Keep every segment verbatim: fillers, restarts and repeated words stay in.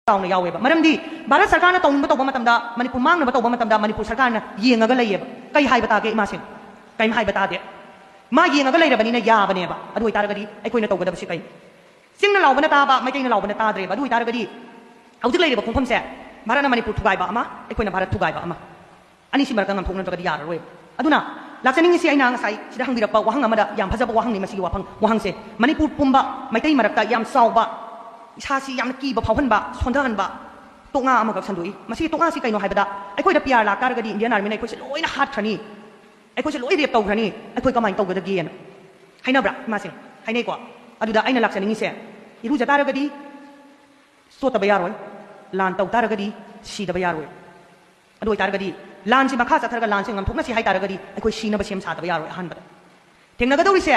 ꯆꯥꯎꯅ ꯌꯥꯎꯋꯦꯕ꯫ ꯃꯔꯝꯗꯤ ꯚꯥꯔꯠ ꯁꯔꯀꯥꯔꯅ ꯇꯧꯅꯤꯡꯕ ꯇꯧꯕ ꯃꯇꯝꯗ, ꯃꯅꯤꯄꯨꯔ ꯃꯥꯡꯅꯕ ꯇꯧꯕ ꯃꯇꯝꯗ ꯃꯅꯤꯄꯨꯔ ꯁꯔꯀꯥꯔꯅ ꯌꯦꯡꯉꯒ ꯂꯩꯌꯦꯕ꯫ ꯀꯩ ꯍꯥꯏꯕ ꯇꯥꯒꯦ ꯏꯃꯥꯁꯤꯡ? ꯀꯩꯝ ꯍꯥꯏꯕ ꯇꯥꯗꯦ꯫ ꯃꯥ ꯌꯦꯡꯉꯒ ꯂꯩꯔꯕꯅꯤꯅ ꯌꯥꯕꯅꯦꯕ꯫ ꯑꯗꯨ ꯑꯣꯏꯇꯥꯔꯒꯗꯤ ꯑꯩꯈꯣꯏꯅ ꯇꯧꯒꯗꯕꯁꯤ ꯀꯩꯅꯣ? ꯆꯤꯡꯅ ꯂꯥꯎꯕꯅ ꯇꯥꯕ, ꯃꯩꯇꯩꯅ ꯂꯥꯎꯕꯅ ꯇꯥꯗ꯭ꯔꯦꯕ꯫ ꯑꯗꯨ ꯑꯣꯏꯇꯥꯔꯒꯗꯤ ꯍꯧꯖꯤꯛ ꯂꯩꯔꯤꯕ ꯈꯣꯡꯐꯝꯁꯦ, ꯚꯥꯔꯠꯅ ꯃꯅꯤꯄꯨꯔ ꯊꯨꯒꯥꯏꯕ ꯑꯃ, ꯑꯩꯈꯣꯏꯅ ꯚꯥꯔꯠ ꯊꯨꯒꯥꯏꯕ ꯑꯃ, ꯑꯅꯤꯁꯤ ꯃꯔꯛꯇ ꯉꯥꯝꯊꯣꯛꯅꯗ꯭ꯔꯒꯗꯤ ꯌꯥꯔꯔꯣꯏꯕ꯫ ꯑꯗꯨꯅ ꯂꯥꯛꯆꯅꯤꯡꯉꯤꯁꯤ, ꯑꯩꯅ ꯉꯁꯥꯏ ꯁꯤꯗ ꯍꯪꯕꯤꯔꯛꯄ ꯋꯥꯍꯪ ꯑꯃꯗ, ꯌꯥꯝ ꯐꯖꯕ ꯋꯥꯍꯪꯅꯤ ꯃꯁꯤꯒꯤ ꯋꯥꯐꯝ, ꯋꯥꯍꯪꯁꯦ꯫ ꯃꯅꯤꯄꯨꯔ ꯄꯨꯝꯕ ꯃꯩꯇꯩ ꯃꯔꯛꯇ ꯌꯥꯝ ꯆꯥꯎꯕ, ꯏꯁꯥꯁꯤ ꯌꯥꯝꯅ ꯀꯤꯕ ꯐꯥꯎꯍꯟꯕ, ꯁꯣꯟꯊꯍꯟꯕ ꯇꯣꯛꯉꯥ ꯑꯃꯈꯛ ꯁꯟꯗꯣꯛꯏ꯫ ꯃꯁꯤꯒꯤ ꯇꯣꯛꯉꯥꯁꯤ ꯀꯩꯅꯣ ꯍꯥꯏꯕꯗ, ꯑꯩꯈꯣꯏꯗ ꯄꯤ ꯑꯥꯔ ꯂꯥꯛꯇꯥꯔꯒꯗꯤ ꯏꯟꯗꯤꯌꯟ ꯑꯥꯔꯃꯤꯅ ꯑꯩꯈꯣꯏꯁꯦ ꯂꯣꯏꯅ ꯍꯥꯠꯈ꯭ꯔꯅꯤ, ꯑꯩꯈꯣꯏꯁꯦ ꯂꯣꯏ ꯔꯦꯞ ꯇꯧꯈ꯭ꯔꯅꯤ, ꯑꯩꯈꯣꯏ ꯀꯃꯥꯏꯅ ꯇꯧꯒꯗꯒꯦꯅ ꯍꯥꯏꯅꯕ꯭ꯔꯥ ꯏꯃꯥꯁꯤꯡ? ꯍꯥꯏꯅꯩꯀꯣ꯫ ꯑꯗꯨꯗ ꯑꯩꯅ ꯂꯥꯛꯆꯅꯤꯡꯉꯤꯁꯦ, ꯏꯔꯨꯖ ꯇꯥꯔꯒꯗꯤ ꯆꯣꯠꯇꯕ ꯌꯥꯔꯣꯏ, ꯂꯥꯟ ꯇꯧ ꯇꯥꯔꯒꯗꯤ ꯁꯤꯗꯕ ꯌꯥꯔꯣꯏ꯫ ꯑꯗꯨ ꯑꯣꯏꯇꯥꯔꯒꯗꯤ ꯂꯥꯟꯁꯤ ꯃꯈꯥ ꯆꯠꯊꯔꯒ ꯂꯥꯟꯁꯦ ꯉꯝꯊꯣꯛꯅꯁꯤ ꯍꯥꯏ ꯇꯥꯔꯒꯗꯤ ꯑꯩꯈꯣꯏ ꯁꯤꯅꯕ ꯁꯦꯝ ꯁꯥꯗꯕ ꯌꯥꯔꯣꯏ꯫ ꯑꯍꯥꯟꯕꯗ ꯊꯦꯡꯅꯒꯗꯧꯔꯤꯁꯦ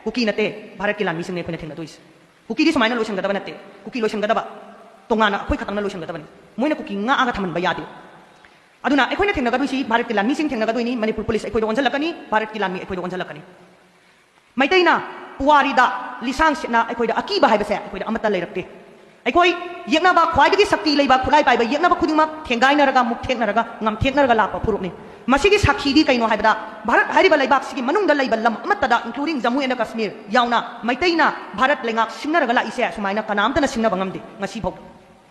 ꯀꯨꯀꯤ ꯅꯠꯇꯦ, ꯚꯥꯔꯠꯀꯤ ꯂꯥꯟꯃꯤꯁꯤꯡꯅꯦ ꯑꯩꯈꯣꯏꯅ ꯊꯦꯡꯅꯗꯣꯏꯁꯦ꯫ ꯀꯨꯀꯤꯗꯤ ꯁꯨꯃꯥꯏꯅ ꯂꯣꯏꯁꯤꯟꯒꯗꯕ ꯅꯠꯇꯦ꯫ ꯀꯨꯀꯤ ꯂꯣꯏꯁꯤꯟꯒꯗꯕ ꯇꯣꯉꯥꯟꯅ ꯑꯩꯈꯣꯏ ꯈꯛꯇꯪꯅ ꯂꯣꯏꯁꯤꯟꯒꯗꯕꯅꯤ꯫ ꯃꯣꯏꯅ ꯀꯨꯀꯤ ꯉꯥꯛꯑꯒ ꯊꯝꯍꯟꯕ ꯌꯥꯗꯦ꯫ ꯑꯗꯨꯅ ꯑꯩꯈꯣꯏꯅ ꯊꯦꯡꯅꯒꯗꯣꯏꯁꯤ ꯚꯥꯔꯠꯀꯤ ꯂꯥꯟꯃꯤꯁꯤꯡ ꯊꯦꯡꯅꯒꯗꯣꯏꯅꯤ, ꯃꯅꯤꯄꯨꯔ ꯄꯨꯂꯤꯁ ꯑꯩꯈꯣꯏꯗ ꯑꯣꯟꯁꯤꯜꯂꯛꯀꯅꯤ, ꯚꯥꯔꯠꯀꯤ ꯂꯥꯟꯃꯤ ꯑꯩꯈꯣꯏꯗ ꯑꯣꯟꯁꯤꯜꯂꯛꯀꯅꯤ꯫ ꯃꯩꯇꯩꯅ ꯄꯨꯋꯥꯔꯤꯗ ꯂꯤꯁꯥꯡ ꯁꯤꯠꯅ ꯑꯩꯈꯣꯏꯗ ꯑꯀꯤꯕ ꯍꯥꯏꯕꯁꯦ ꯑꯩꯈꯣꯏꯗ ꯑꯃꯠꯇ ꯂꯩꯔꯛꯇꯦ꯫ ꯑꯩꯈꯣꯏ ꯌꯦꯛꯅꯕ, ꯈ꯭ꯋꯥꯏꯗꯒꯤ ꯁꯛꯇꯤ ꯂꯩꯕ ꯈꯨꯠꯂꯥꯏ ꯄꯥꯏꯕ ꯌꯦꯛꯅꯕ ꯈꯨꯗꯤꯡꯃꯛ ꯊꯦꯡꯒꯥꯏꯅꯔꯒ, ꯃꯨꯛꯊꯦꯛꯅꯔꯒ, ꯉꯝꯊꯦꯛꯅꯔꯒ ꯂꯥꯛꯄ ꯐꯨꯔꯨꯞꯅꯤ꯫ ꯃꯁꯤꯒꯤ ꯁꯥꯈꯤꯗꯤ ꯀꯩꯅꯣ ꯍꯥꯏꯕꯗ, ꯚꯥꯔꯠ ꯍꯥꯏꯔꯤꯕ ꯂꯩꯕꯥꯛꯁꯤꯒꯤ ꯃꯅꯨꯡꯗ ꯂꯩꯕ ꯂꯝ ꯑꯃꯠꯇꯗ, including Jammu and Kashmir ꯌꯥꯎꯅ, ꯃꯩꯇꯩꯅ ꯚꯥꯔꯠ ꯂꯩꯉꯥꯛ ꯁꯤꯡꯅꯔꯒ ꯂꯥꯛꯏꯁꯦ ꯁꯨꯃꯥꯏꯅ ꯀꯅꯥꯝꯇꯅ ꯁꯤꯡꯅꯕ ꯉꯝꯗꯦ ꯉꯁꯤꯐꯥꯎꯗ꯫